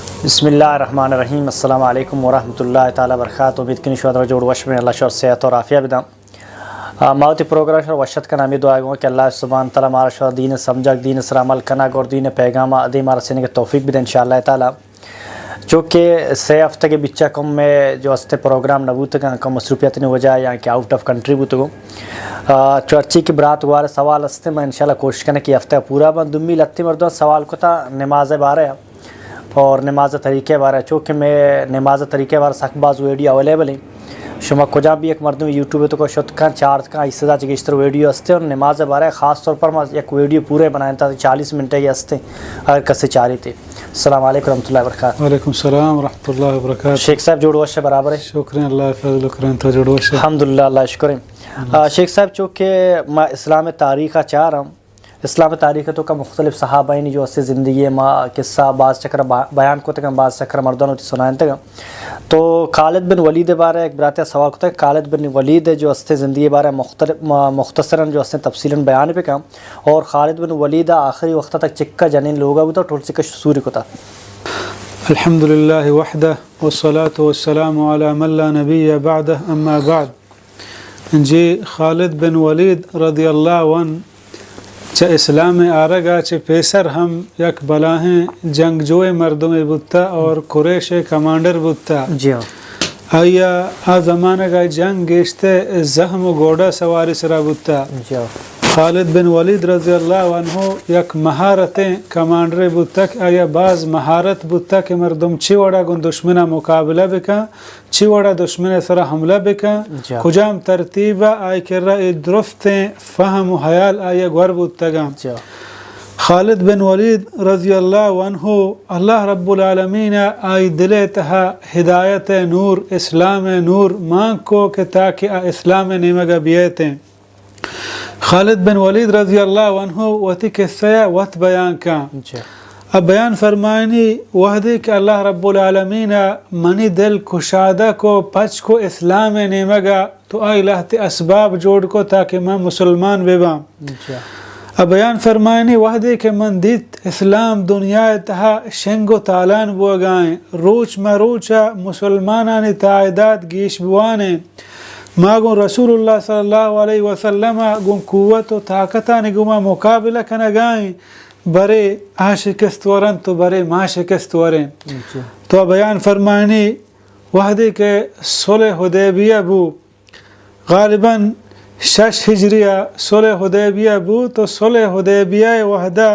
بسم اللہ الرحمن الرحیم۔ السلام علیکم ورحمۃ اللہ تعالی وبرکاتہ۔ امید کنی شما جوڑ وش بیں، اللہ شما صحت اور عافیہ بداں۔ آ، ما وتی پروگرام شما وشت کناں، ہمے دعا گوں کہ اللہ سبحانہ تعالی مارا شما دین سمجھگ، دین سر عمل کنگ اور دین پیغام ادے مارا سنگ توفیق بدے ان شاء اللہ تعالی۔ چونکہ سے ہفتہ کے بچا کم میں جو استے پروگرام نہ بوتگاں، کم مصروفیت نے وجہ یا کہ آؤٹ آف کنٹری بوتگوں۔ آ، چو ہرچی کہ برات گوار سوال استے، میں ان شاء اللہ کوشش کناں کہ ہفتہ پورا بن۔ دومی لتی مردوں سوال کتا نماز بارے اور نماز طریقے بارے، چونکہ میں نماز طریقے بارے سک باز ویڈیو اویلیبل ہیں۔ شما کجا بھی ایک مردم یوٹیوب تو کو شت کن چارج کن، اس سے گیشتر ویڈیو استے اور نماز بارے خاص طور پر ما ایک ویڈیو پورے بنائیں تھا، چالیس منٹ کے استے، اگر کسی چاری تھے۔ السلام علیکم ورحمۃ اللہ وبرکاتہ۔ وعلیکم السلام ورحمۃ اللہ وبرکاتہ۔ شیخ صاحب جوڑ وش برابر ہے؟ شکر اللہ فضل و کرم، تو جوڑ وش ہے؟ الحمدللہ، اللہ شکر ہے۔ آ، شیخ صاحب، چونکہ ما اسلام تاریخ چار ہم، اسلام تاریخ تو کا مختلف صحابہ ہیں جو اسے زندگی ما قصہ باز چکر با-، بیان کو تک باز چکر مردوں نے سنائیں تک۔ تو خالد بن ولید بارے ایک براتیا سوال کتا کہ خالد بن ولید جو استے زندگی بارے مختلف، م-، مختصراً جو استے تفصیلاً بیان بکن اور خالد بن ولید آخری وقت تک چکا جنین لوگا بوتا، ٹول چکا سوری کتا۔ الحمدللہ وحدہ والصلاة والسلام علی من لا نبی بعدہ، اما بعد۔ جی، خالد بن ولید رضی اللہ عنہ چہ اسلام آرگا چہ پیسر ہم یک بلاہیں جنگجوئے مردمے بوتا اور قریش کمانڈر بوتا۔ جی ہاں۔ آیا آ زمانگا جنگ گیشتے زہم و گھوڑا سواری سرا بوتا۔ جی ہاں۔ خالد بن ولید رضی اللہ عنہ یک مہارتیں کمانڈرے بوتا کہ آیا باز مہارت بوتا کہ مردم چی وڑا گوں دشمنا مقابلہ بکن۔ چی وڑا دشمن سرا حملہ بکن، جا۔ کجام ترتیب آئی کرا اے درستیں فہم و حیال آئی گور بوتگاں۔ جا۔ خالد بن ولید رضی اللہ عنہ، اللہ رب العالمین آئی دل تہا ہدایت نور، اسلام نور مان کو کہ تاکہ آ اسلام نیمگا بیئتیں۔ خالد بن ولید رضی اللہ عنہ وتی قصہ ء وت بیان کن۔ جی۔ ء بیان فرمائنی، وہدے کہ اللہ رب العالمین ء منی دل کشادہ کو، پچ کو اسلام ء نیمگ ء، تو آئی لہتے اسباب جوڑ کو تاکہ من مسلمان بہ باں۔ جی۔ ء بیان فرمائنی، وہدے کہ من دیت اسلام دنیا ء تہا شنگ و تالان بوگائیں، روچ مہ روچ ء مسلمانانی تعداد گیش بوانیں۔ ما گوں رسول اللہ صلی اللہ علیہ وسلم ء گوں قوت و طاقتانی گوما مقابلہ کنگائیں، برے آ شکست ورنت و برے ما شکست وریں۔ جی۔ تو بیان فرمائنی، وہدے کہ صلح حدیبیہ بو، غالباً شش ہجری ء صلح حدیبیہ بو، تو صلح حدیبیہ ء وہدا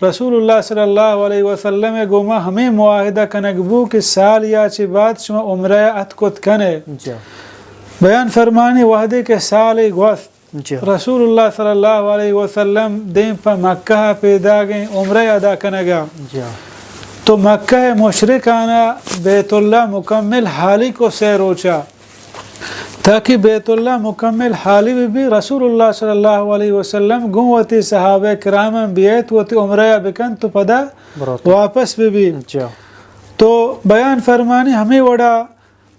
رسول اللہ صلی اللہ علیہ وسلم ء گوما ہمے معاہدہ کنگ بو کہ سال یا چہ بعد شما عمرہ ء اتکت کنے۔ جی۔ بیان فرمانی، وہدے کہ سالے گوست، جی۔ رسول اللہ صلی اللہ علیہ وسلم دیم پہ مکہ ء پیداگیں عمرہ ادا کنگا۔ جی۔ تو مکہ ء مشرکانا بیت اللہ مکمل حالی کو سے روچا۔ تاکہ بیت اللہ مکمل حالی بہ بی، رسول اللہ صلی اللہ علیہ وسلم گوں وتی صحابہ کرام بیت، وتی عمرہ بکنت و پدا بروت۔ واپس بہ بی۔ جا۔ تو بیان فرمانی، ہمے وڑا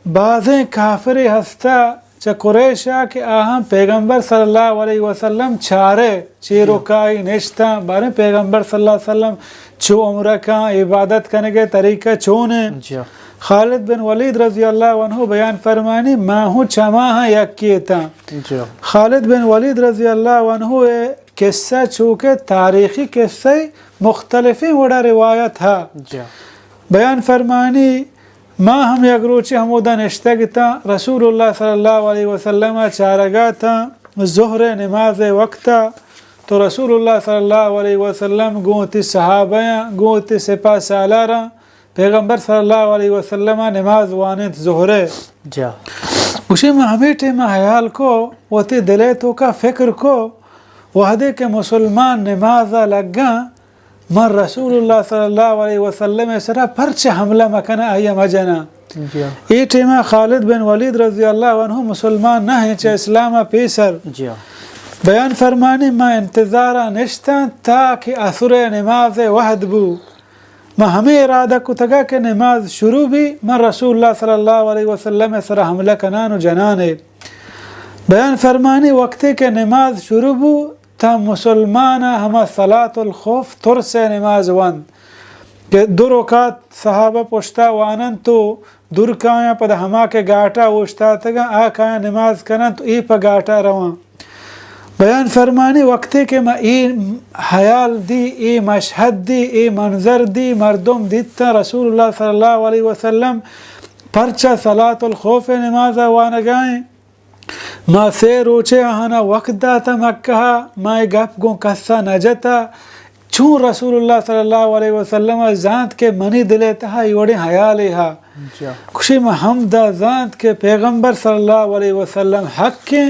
بازیں کافرے ہستا چہ قریشا کہ آہاں پیغمبر صلی اللہ علیہ وسلم چارے۔ چیر و کائی نشتاں، باریں پیغمبر صلی اللہ علیہ وسلم چو عمرہ کاں، عبادت کنگے طریقہ چونیں؟ جی۔ خالد بن ولید رضی اللہ عنہ بیان فرمانی، ما ہوں چماہاں یکے اتاں۔ جی۔ خالد بن ولید رضی اللہ عنہ اے قصہ چوکہ تاریخی قصہ مختلفیں وڑا روایت ہا۔ جی۔ بیان فرمانی، ما ہم یک روچے ہمودا نشتگ اتاں، رسول اللہ صلی اللہ علیہ وسلم ء چارگا اتاں، ظہر ء نماز ء وقت ء تو رسول اللہ صلی اللہ علیہ وسلم گوں وتی صحابیاں، گوں وتی سپاہ سالاراں پیغمبر صلی اللہ علیہ وسلم ء نماز وانینت ظہر ء۔ جا۔ گوشے ما ہمے ٹیم ء حیال کو، وتی دل ء توکا فکر کو، وہدے کہ مسلمان نماز ء لگاں، من رسول اللہ صلی اللہ علیہ وسلم ء سرا پرچہ حملہ مکناں، آئی ء مجناں۔ جی۔ اے ٹیما خالد بن ولید رضی اللہ عنہ مسلمان نہ ہیں، چہ اسلام ء پیسر۔ جی۔ بیان فرمانی، من انتظار ء نشتاں تا کہ عصر ء نماز ء وہد بو۔ من ہمے ارادہ کتگا کہ نماز شروع بی، من رسول اللہ صلی اللہ علیہ وسلم ء سرا حملہ کنان و جنانے۔ بیان فرمانی، وقتے کہ نماز شروع بو، تاں مسلمان ء ہما صلاۃ الخوف، ترس ء نماز وانت۔ کہ دو رکعت صحابہ پشتا واننت و دور کایاں، پدا ہما کہ گاٹا اوشتاتگاں، آ کایاں نماز کننت و اے پہ گاٹا رواں۔ بیان فرمانی، وقتے کہ ما اے حیال دی، اے مشہد دی، اے منظر دی، مردم دیتاں رسول اللہ صلی اللہ علیہ وسلم پرچا صلاۃ الخوف نماز وانگائیں، ما سے روچے آہانا وقت داتا مکہ، ما اے گپ گوں کسا نہ جتا۔ چون رسول اللہ صلی اللہ علیہ وسلم زانت کہ منی دل تہا اے وڑیں حیالے ہا۔ گوشی، ما ہمدا زانت کہ پیغمبر صلی اللہ علیہ وسلم حق ہیں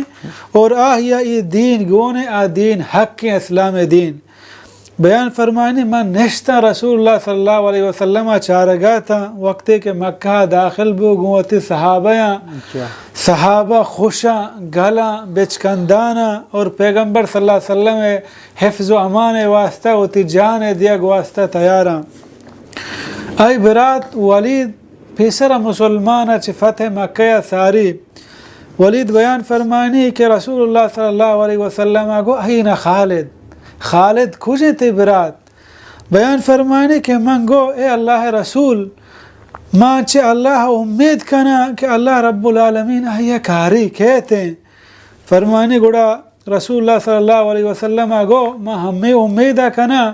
اور آہیا اے دین گونے، آ دین حق ہیں، اسلام دین۔ بیان فرمائنی، من نشتاں رسول اللہ صلی اللہ علیہ وسلم ء چارگا تاں، وقتے کہ مکہ ء داخل بو گوں وتی صحابیاں، صحابہ خوشاں، گلاں، بچکنداناں اور پیغمبر صلی اللہ علیہ وسلم ء حفظ و امان ء واسطہ وتی جان ء دیگ واسطہ تیاراں۔ آئی برات ولید پیسر مسلمان ء چہ فتح مکہ ء ساری۔ ولید بیان فرمانی کہ رسول اللہ صلی اللہ علیہ وسلم ء گو، این خالد، خالد کجیں تئی برات؟ بیان فرمانی کہ من گو، اے اللہ ء رسول، ما چہ اللہ ء امید کناں کہ اللہ رب العالمین آئی ء کاری کیت ایں۔ فرمانی گڑا رسول اللہ صلی اللہ علیہ وسلم ء گو، ما ہمے امید ء کناں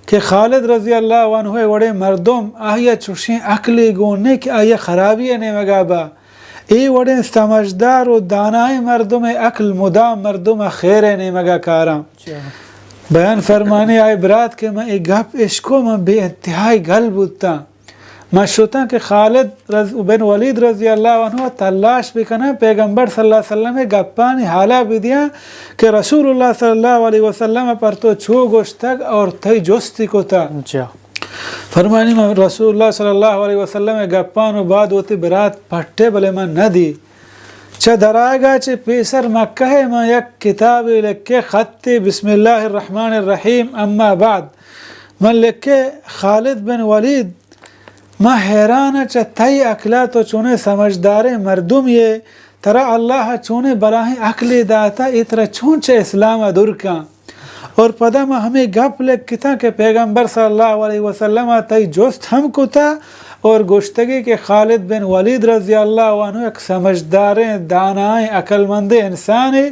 کہ خالد رضی اللہ عنہ ء وڑیں مردم آئی ء چوشیں عقلے گون نے کہ آئی ء خرابی ء نیمگ ء با۔ اے وڑیں سمجھدار و دانائیں مردم ء عقل مدام مردم ء خیر ء نیمگ ء کاراں۔ بیان فرمانی آئی برات کہ من اے گپ اشکو، من بے انتہائی گل بوتاں۔ من شتاں کہ خالد رض-، بن ولید رضی اللہ عنہ ء تلاش بکناں، پیغمبر صلی اللہ علیہ وسلم ء گپانی حالا بدیاں کہ رسول اللہ صلی اللہ علیہ وسلم ء پر تو چو گوشتگ اور تئی جستی کتا۔ فرمانی، من رسول اللہ صلی اللہ علیہ وسلم ء گپان و بعد وتی برات پٹے، بلے من نہ دی۔ چہ درآیگا چہ پیسر مکہ ء من یک کتابے لکھے، خط بسم اللہ الرحمن الرحیم، اما بعد۔ من لکھے، خالد بن ولید، من حیران چہ تئی عقلا، تو چونیں سمجھداریں مردم یے، ترا اللہ چونیں بلاہیں عقلے داتا، اے ترا چون چہ اسلام ء دور کن؟ اور پدا ما ہمے گپ لکھتاں کہ پیغمبر صلی اللہ علیہ وسلم ء تئی جست ہم کتا اور گوشتگی کہ خالد بن ولید رضی اللہ عنہ یک سمجھداریں، دانائیں، عقلمندیں انسانے،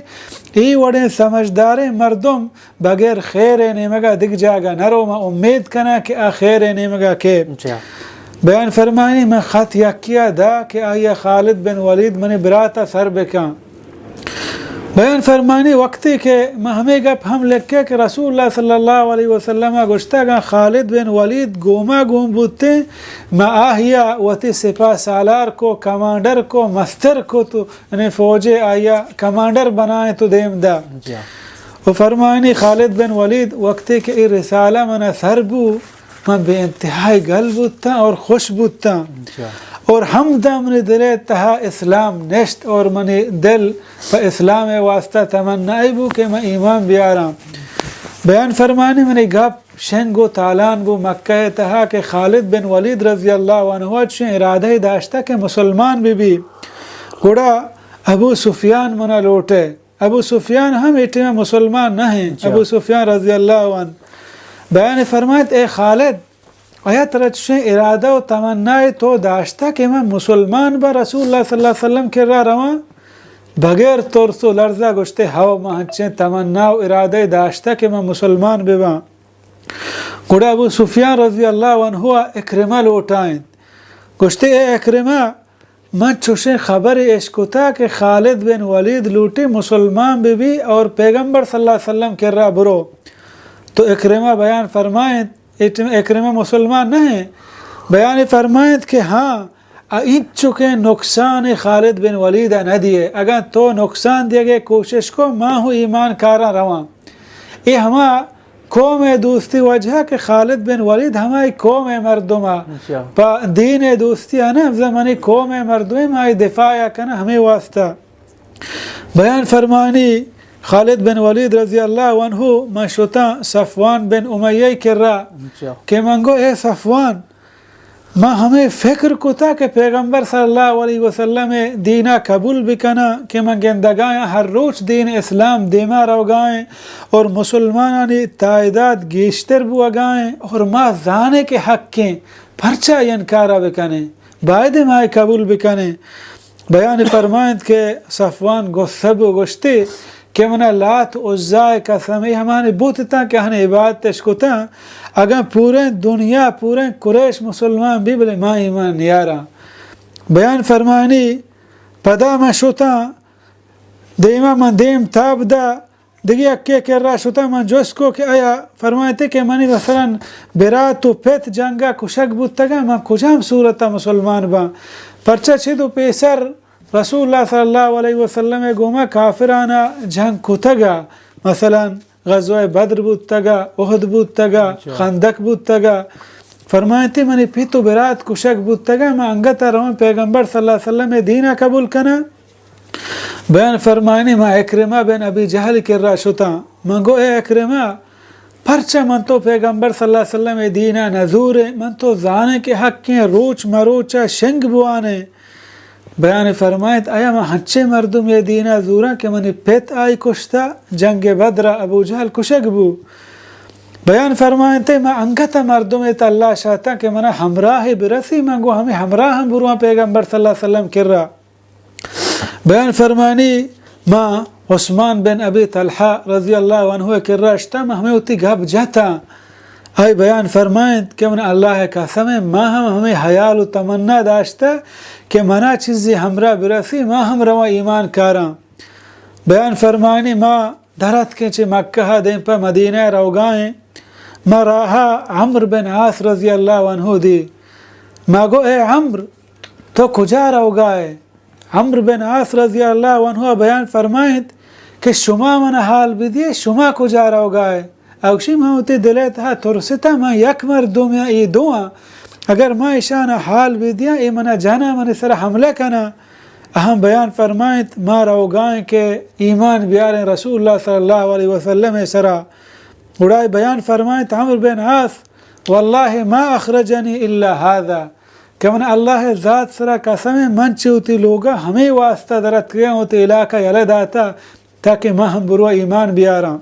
اے وڑیں سمجھداریں مردم بغیر خیر ء نیمگا دگ جاگہ نہ رو، ما امید کناں کہ آ خیر ء نیمگا کے۔ بیان فرمائنی، من خط یکیا دا کہ آئی ء خالد بن ولید منی برات ء سر بکن۔ بیان فرمانی، وقتی کہ من ہمے گپ ہم لکھے کہ رسول اللہ صلی اللہ علیہ وسلم ء گوشتگ، اگاں خالد بن ولید گوما گون بوتیں، من آہیا وتی سپاہ سالار کو، کمانڈر کو، مستر کو تو یعنی فوج آیا کمانڈر بنائیں تو دیم دا۔ و فرمانی، خالد بن ولید وقتی کہ اے رسالہ منا سر بو، من بے انتہائی گل بوتاں اور خوش بوتاں۔ اور ہمدا منی دل ء تہا اسلام نشت اور منی دل پہ اسلام ء واسطہ تمنا ای بو کہ من ایمان بیاراں۔ بیان فرمانی، منی گپ شنگ و تالان بو مکہ ء تہا کہ خالد بن ولید رضی اللہ عنہ ء چشیں ارادہ ء داشتہ کہ مسلمان بہ بی۔ گڑا ابو سفیان منا لوٹے۔ ابو سفیان ہم اے ٹیم ء مسلمان نہ ہیں۔ ابو سفیان رضی اللہ عنہ بیان فرمائیت، اے خالد، آیا ترا چشیں ارادہ و تمنا ء تو داشتہ کہ من مسلمان باں رسول اللہ صلی اللہ علیہ وسلم کرا رواں؟ بغیر ترس و لرزا گوشتے، ہو، من ہنچیں تمنا و ارادہ ء داشتہ کہ من مسلمان بباں۔ گڑا ابو سفیان رضی اللہ عنہ ء عکرمہ لوٹائینت۔ گوشتے، اے عکرمہ، من چوشیں خبرے اشکتا کہ خالد بن ولید لوٹی مسلمان بہ بی اور پیغمبر صلی اللہ علیہ وسلم کرا برو۔ تو عکرمہ بیان فرمائینت، اے ٹیم عکرمہ مسلمان نہ ہیں، بیان فرمائینت کہ ہاں، ء اینچکیں نقصانے خالد بن ولید ء نہ دیئے۔ اگاں تو نقصان دیگے کوشش کو، ما ہوں ایمان کاراں رواں۔ اے ہما قوم ء دوستی وجہ کہ خالد بن ولید ہمائی قوم ء مردم ء پہ دین ء دوستی ء نہ، زمانی قوم ء مردم ء ما دفاع ء کناں، ہمے واسطہ بیان فرمانی خالد بن ولید رضی اللہ عنہ، من شتاں صفوان بن امیہ کرا کہ من گو، اے صفوان، من ہمے فکر کتا کہ پیغمبر صلی اللہ علیہ وسلم ءِ دینا قبول بکناں کہ من گندگایاں ہر روچ دین اسلام دیما روگائیں اور مسلمانانی تعداد گیشتر بوگائیں اور ما زانے کہ حقیں، پرچا انکارا بکنیں؟ باید ما قبول بکنیں۔ بیان فرمائنت کہ صفوان غصہ بو، گوشتی کہ منا لات عزا ءِ قسم، اے ہمانی بت اتاں کہ ہن عبادتش کتاں، اگاں پوریں دنیا، پوریں قریش مسلمان بی، بلے ما ایمان نیاراں۔ بیان فرمانی، پدا من شتاں، دیما من دیم تاب دا، دگہ یکے کرا شتاں، من جست کو کہ آیا، فرمائنتے کہ منی مثلاً برات و پت جنگا کشگ بوتگاں، من کجام صورتا مسلمان باں؟ پرچا چد و پیسر رسول اللہ صلی اللہ علیہ وسلم ءِ گوما کافرانا جنگ کتگا، مثلاً غزوہ بدر بوتگا، احد بوتگا، اچھا۔ خندق بوتگا۔ فرمائنتے منی پت و برات کشگ بوتگا، من انگتا رواں پیغمبر صلی اللہ علیہ وسلم ءِ دینا قبول کناں۔ بیان فرمائنی، ما عکرمہ بن ابی جہل کرا شتاں۔ من گو، اے عکرمہ، پرچا من تو پیغمبر صلی اللہ علیہ وسلم ءِ دینا نزوریں؟ من تو زانیں کہ حقیں، روچ مروچا شنگ بوانیں۔ بیان فرمائنت، آیا من ہنچیں مردمے دینا زوراں کہ منی پت آئی کشتا، جنگ بدرا ابو جہل کشگ بو؟ بیان فرمائنت، من انگت مردمے تلاش اتاں کہ منا ہمراہے برسی، من گو ہمے ہمراہ ہم برواں پیغمبر صلی اللہ علیہ وسلم کرا۔ بیان فرمانی، ما عثمان بن ابی طلحہ رضی اللہ عنہ ءِ کرا شتاں، ما ہمے وتی گپ جتاں۔ آئی بیان فرمائنت کہ من اللہ ءِ قسم، ما ہم ہمے حیال و تمنا داشتہ کہ منا چیزے ہمراہ برسی، ما ہم رواں ایمان کاراں۔ بیان فرمانی، ما در اتکیں چہ مکہ ءَ دیم پہ مدینہ ءَ روگائیں، ما راہ ءَ عمرو بن عاص رضی اللہ عنہ دی۔ ما گو، اے عمرو، تو کجا روگائے؟ عمرو بن عاص رضی اللہ عنہ بیان فرمائنت کہ شما من حال بدیے، شما کجا روگائے؟ اوشی من وتی دل ءِ تہا ترستاں، من یک مردمے آں، اے دو آں، اگر من اشان حال بدیاں، اے منا جناں، منی سرا حملہ کناں۔ اہم بیان فرمائنت، ما روگائیں کہ ایمان بیاریں رسول اللہ صلی اللہ علیہ وسلم ءِ سرا۔ گڑا بیان فرمائنت عمرو بن عاص، واللہ ما اخرجنی الا هذا، کہ من اللہ ءِ ذات سرا قسم، من چہ وتی لوگا ہمے واسطہ در اتکگاں، وتی علاقہ یلہ داتا تاکہ من ہم برواں ایمان بیاراں۔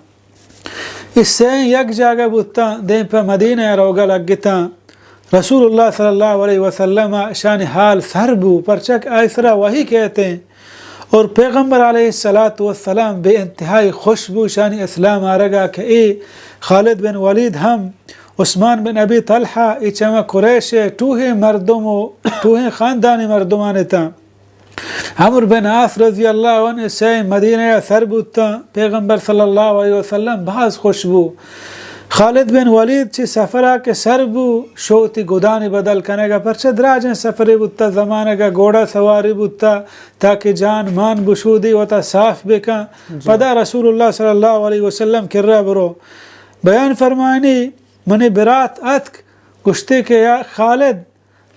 اے سئیں یک جاگہ بوتاں، دیم پہ مدینہ ءَ روگا لگتاں۔ رسول اللہ صلی اللہ علیہ وسلم ءَ اشانی حال سر بو، پرچا کہ آئی سرا وحی کئیتیں۔ اور پیغمبر علیہ الصلوۃ والسلام بے انتہائی خوش بو اشانی اسلام آرگا کہ اے خالد بن ولید ہم، عثمان بن ابی طلحہ، اے چہ ہما قریش ءِ ٹوہیں مردم و ٹوہیں خاندانی مردمان اتاں۔ عمرو بن عاص رضی اللہ عنہ سئیں مدینہ ءَ سر بوتاں، پیغمبر صلی اللہ علیہ وسلم باز خوش بو۔ خالد بن ولید چہ سفرا کہ سر بو، شو وتی گدانی بدل کنگا، پرچہ دراجیں سفرے بوتا، زمانگا گھوڑا سواری بوتا، تاکہ جان مان بشودی، وتا صاف بکن۔ جی۔ پدا رسول اللہ صلی اللہ علیہ وسلم کرا برو۔ بیان فرمائنی، منی برات اتک، گوشتے کہ یا خالد،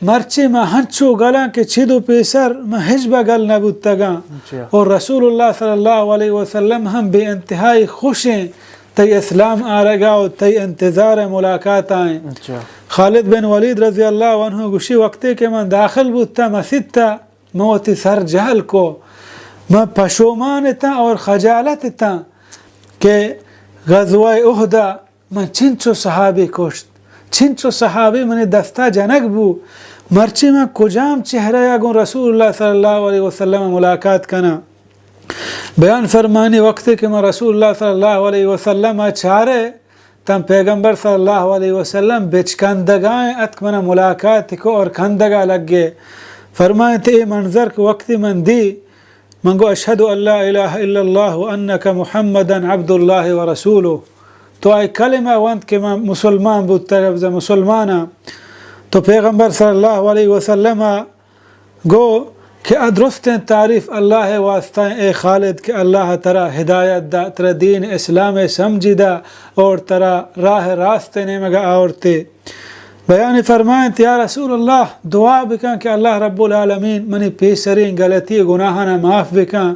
مرچی من ہنچو گلاں کہ چد و پیسر من ہچبر گل نہ بوتگاں۔ جی۔ اور رسول اللہ صلی اللہ علیہ وسلم ہم بے انتہائی خوشیں تئی اسلام آرگا و تئی انتظار ملاقات آئیں۔ جی۔ خالد بن ولید رضی اللہ عنہ گوشی، وقتے کہ من داخل بوتا مسیتا، من وتی سر جہل کو، من پشومان اتاں اور خجالت اتاں کہ غزوہ احدا من چنچو صحابی کشت، چنچو صحابی منی دستا جنگ بو، مرچی من کجام چہرہ یا گوں رسول اللہ صلی اللہ علیہ وسلم ملاقات کناں؟ بیان فرمانی، وقتے کہ من رسول اللہ صلی اللہ علیہ وسلم ءَ چارے، تاں پیغمبر صلی اللہ علیہ وسلم بچکندگائیں اتک منا ملاقات کو اور کندگا لگے۔ فرمائنت اے منظر کہ وقتی من دی، من گو، اشہد ان لا الہ الا اللہ و انک محمدا عبد اللہ و رسولہ۔ تو آئی کلمہ وانت کہ من مسلمان بوتگ، بزاں مسلماناں۔ تو پیغمبر صلی اللہ علیہ وسلم ءَ گو کہ آ درستیں تعریف اللہ ءِ واسطہ ایں، اے خالد، کہ اللہ ترا ہدایت دا، ترا دین اسلام ءَ سمجھی دا اور ترا راہ راست ءِ نیمگا آورتے۔ بیان فرمائنت، یا رسول اللہ، دعا بکن کہ اللہ رب العالمین منی پیسریں غلطی گناہانا معاف بکن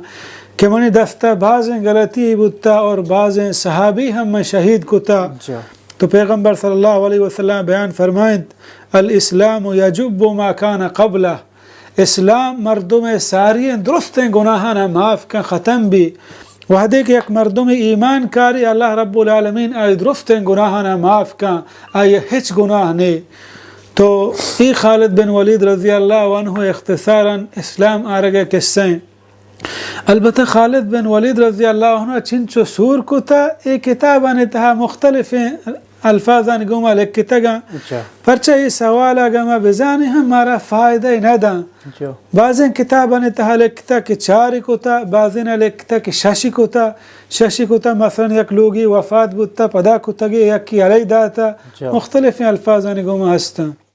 کہ منی دستا بازیں غلطی بوتا اور بازیں صحابی ہم من شہید کتا۔ جی۔ تو پیغمبر صلی اللہ علیہ وسلم بیان فرمائنت، الاسلام یجب ما کان قبلہ، اسلام مردم ساری درستیں گناہانا معاف کن، ختم بی۔ وہدے کہ یک مردم ایمان کاری، اللہ رب العالمین آئی درستیں گناہانا معاف کن، آئی ہچ گناہ نے۔ تو ای خالد بن ولید رضی اللہ عنہ اختصاراً اسلام آرگ قصہ ہیں۔ البتہ خالد بن ولید رضی اللہ عنہ چنچو سور کتا، اے کتابانی تہا مختلفیں الفاظانی گوما لکھتگاں۔ اچھا۔ پرچہ اے سوال اگاں ما بزانیں ہم مارا فائدہ نہ داں۔ جو۔ بازیں کتابانی تہا لکھتا کہ چاری کتا، بازیں لکھتا کہ ششی کتا، ششی کتا مثلاً یک لوگی وفات بوتا، پدا کتگے یکی علی داتا، جو۔ مختلفیں الفاظانی گوما ہستاں۔